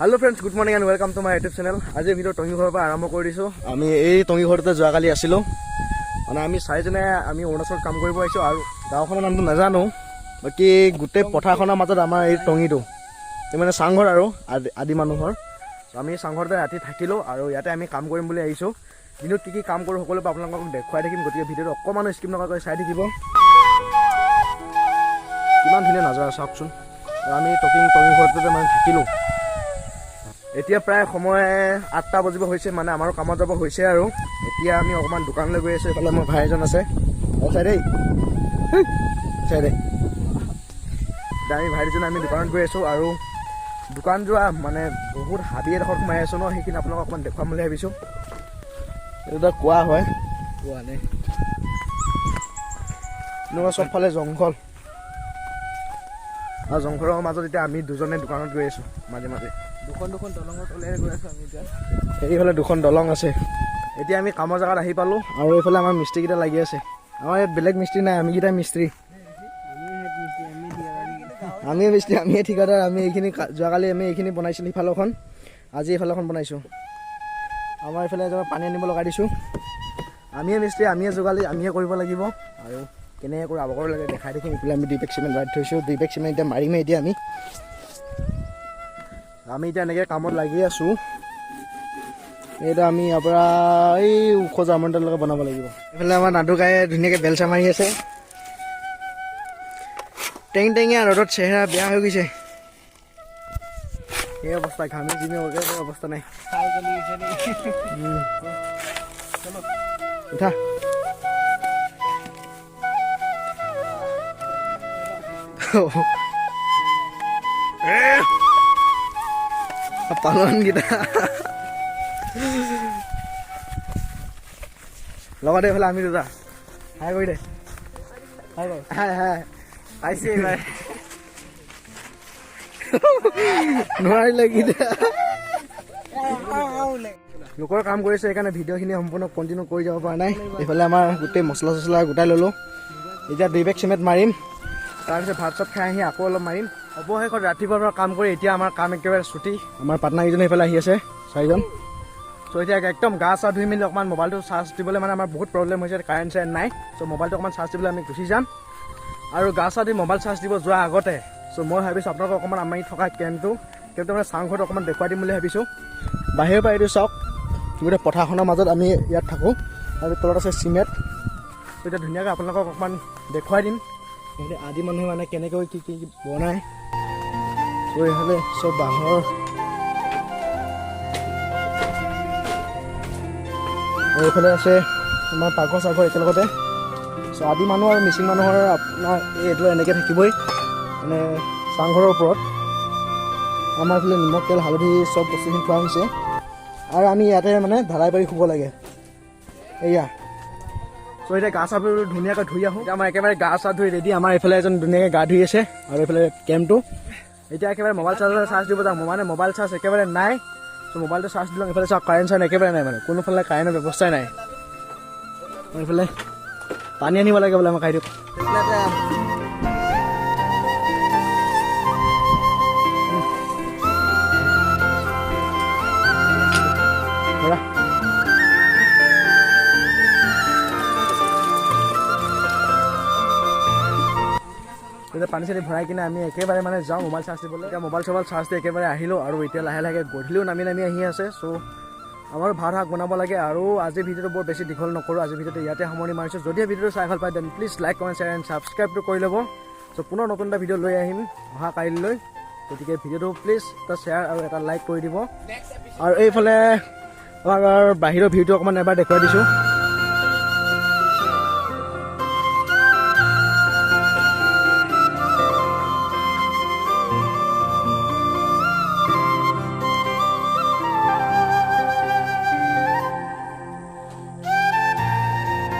Hello friends, good morning and welcome to my YouTube channel. আজিৰ video' টঙি ঘৰৰ পৰা আৰম্ভ কৰি দিছোঁ। আমি এই টঙি ঘৰটোতে যোৱাকালি আছিলোঁ। মানে আমি চাৰিজনে আমি অৰুণাচলত কাম কৰিব আহিছোঁ আৰু গাঁওখনৰ নামটো নাজানো। বাকী গোটেই পথাৰখনৰ মাজত আমাৰ এই টঙিটো, এই মানে চাংঘৰ আৰু আদি মানুহৰ। ত' আমি চাংঘৰতে ৰাতি থাকিলোঁ আৰু ইয়াতে আমি কাম কৰিম বুলি আহিছোঁ। দিনত কি কি কাম কৰোঁ সকলো আপোনালোকক দেখুৱাই থাকিম। গতিকে ভিডিঅ'টো অকণমানো স্কিপ নকৰাকৈ চাই থাকিব। কিমান ধুনীয়া নাজাৰা চাওকচোন। আৰু আমি টঙি ঘৰটোতে মানে থাকিলোঁ। এতিয়া প্ৰায় সময় 8টা বাজিব হৈছে, মানে আমাৰো কামত যাব হৈছে। আৰু এতিয়া আমি অকণমান দোকানলৈ গৈ আছোঁ। এইফালে মোৰ ভাই এজন আছে। অ চাই দেই, চাই দেই। এতিয়া আমি ভাই দুজনে আমি দোকানত গৈ আছোঁ। আৰু দোকান যোৱা মানে বহুত হাবি এডোখৰত সোমাই আছোঁ ন, সেইখিনি আপোনালোকক অকণমান দেখুৱাম বুলি ভাবিছোঁ। এইটো এটা কোৱা হয়। কোৱা নাই। এনেকুৱা চবফালে জংঘল আৰু জংঘলৰ মাজত এতিয়া আমি দুজনে দোকানত গৈ আছোঁ মাজে মাজে। দুখন দুখন দলঙৰ তলেৰে গৈ আছো আমি এতিয়া। এইফালে দুখন দলং আছে। এতিয়া আমি কামৰ জেগাত আহি পালোঁ আৰু এইফালে আমাৰ মিস্ত্ৰীকেইটা লাগি আছে। আমাৰ ইয়াত বেলেগ মিস্ত্ৰী নাই, আমিকেইটাই মিস্ত্ৰী। আমিয়ে মিস্ত্ৰী, আমিয়ে ঠিকাদাৰ। আমি এইখিনি যোৱাকালি আমি এইখিনি বনাইছিলোঁ সিফালৰখন, আজি এইফালৰখন বনাইছোঁ। আমাৰ এইফালে এজনক পানী আনিব লগাই দিছোঁ। আমিয়ে মিস্ত্ৰী, আমিয়ে যোগালী, আমিয়ে কৰিব লাগিব। আৰু কেনেকৈ কৰোঁ আগৰ লাগে দেখাই থাকিম। এইফালে আমি 2 বেগ চিমেণ্ট মাৰি থৈছোঁ। 2 বেগ চিমেণ্ট এতিয়া মাৰিমেই। এতিয়া আমি আমি এতিয়া এনেকৈ কামত লাগি আছোঁ। এইটো আমি ইয়াৰ পৰা এই ওখ জামনটালৈকে বনাব লাগিব। এইফালে আমাৰ নাদু গায়ে ধুনীয়াকৈ বেলচা মাৰি আছে। টেং টেঙীয়া ৰ'দত চেহেৰা বেয়া হৈ গৈছে। এই অৱস্থা, ঘামি জিমি একেবাৰে অৱস্থা নাই। ছাল জ্বলি গৈছে নেকি? উঠা। পালনকেইটা লগতে এইফালে আমি দুটা। হাই কৰি দে। হাই বাৰু। হাই হাই। পাইছে এইবাৰ। নোৱাৰিলে কি? লোকৰ কাম কৰিছে, সেইকাৰণে ভিডিঅ'খিনি সম্পূৰ্ণ কণ্টিনিউ কৰি যাব পৰা নাই। এইফালে আমাৰ গোটেই মছলা চছলা গোটাই ল'লোঁ। এতিয়া 2 বেগ চিমেণ্ট মাৰিম, তাৰপিছত ভাত চাত খাই আহি আকৌ অলপ মাৰিম। অৱশেষত ৰাতিপুৱাৰ পৰা কাম কৰি এতিয়া আমাৰ কাম একেবাৰে ছুটি। আমাৰ পাৰ্টনাৰকেইজন সেইফালে আহি আছে, চাৰিজন। চ' এতিয়া একদম গা চা ধুই মেলি অকণমান মোবাইলটো চাৰ্জ দিবলৈ, মানে আমাৰ বহুত প্ৰব্লেম হৈছে, কাৰেণ্ট চাৰেণ্ট নাই। চ' মোবাইলটো অকণমান চাৰ্জ দিবলৈ আমি গুচি যাম। আৰু গা চা ধুই মোবাইল চাৰ্জ দিব যোৱাৰ আগতে চ' মই ভাবিছোঁ আপোনালোকক অকণমান আমি থকা কেম্পটো মানে চাংঘৰটো অকণমান দেখুৱাই দিম বুলি ভাবিছোঁ। বাহিৰৰ পৰা এইটো চাওক, গোটেই পথাৰখনৰ মাজত আমি ইয়াত থাকোঁ আৰু তলত আছে চিমেণ্ট। ত' এতিয়া ধুনীয়াকৈ আপোনালোকক অকণমান দেখুৱাই দিম সিহঁতে আদি মানুহে মানে কেনেকৈ কি কি বনায়। চ' এইফালে চব বাঁহৰ আৰু এইফালে আছে আমাৰ পাকঘৰ চাকঘৰ একেলগতে। চ' আদি মানুহ আৰু মিচিং মানুহৰ আপোনাৰ এইটো এনেকৈ থাকিবই, মানে চাংঘৰৰ ওপৰত। আমাৰ এইফালে নিমখ তেল হালধি চব বস্তুখিনি থোৱা হৈছে। আৰু আমি ইয়াতে মানে ঢালাই পাৰি শুব লাগে। এয়া চ' এতিয়া গা চা ধুনীয়াকৈ ধুই আহোঁ। এতিয়া আমাৰ একেবাৰে গা চা ধুই ৰেডি। আমাৰ এইফালে এজন ধুনীয়াকৈ গা ধুই আছে আৰু এইফালে কেম্পটো। এতিয়া একেবাৰে মোবাইল চাৰ্জাৰ চাৰ্জ দিব যাম, মানে মোবাইল চাৰ্জ একেবাৰে নাই। চ' মোবাইলটো চাৰ্জ দিলোঁ। এইফালে চাওক, কাৰেণ্ট চাৰেণ্ট একেবাৰে নাই, মানে কোনোফালে কাৰেণ্টৰ ব্যৱস্থাই নাই। আৰু এইফালে পানী আনিব লাগে বোলে আমাৰ কাইদেউক। ধৰা। এতিয়া পানী চানী ভৰাই কিনে আমি একেবাৰে মানে যাওঁ মোবাইল চাৰ্জ দিবলৈ। এতিয়া মোবাইল চোবাইল চাৰ্জ দি একেবাৰে আহিলোঁ। আৰু এতিয়া লাহে লাহে গধূলিও নামি নামি আহি আছে। চ' আমাৰো ভাত শাক বনাব লাগে। আৰু আজিৰ ভিডিঅ'টো বৰ বেছি দীঘল নকৰোঁ, আজিৰ ভিডিঅ'টো ইয়াতে সামৰণি মাৰিছোঁ। যদিহে ভিডিঅ'টো চাই ভাল পায়, then please like, comment, share and ছাবস্ক্ৰাইবটো কৰি ল'ব। চ' পুনৰ নতুন এটা ভিডিঅ' লৈ আহিম অহা কাইলৈ। গতিকে ভিডিঅ'টো প্লিজ এটা শ্বেয়াৰ আৰু এটা লাইক কৰি দিব। আৰু এইফালে আমাৰ বাহিৰৰ ভিউটো অকণমান এবাৰ দেখুৱাই দিছোঁ।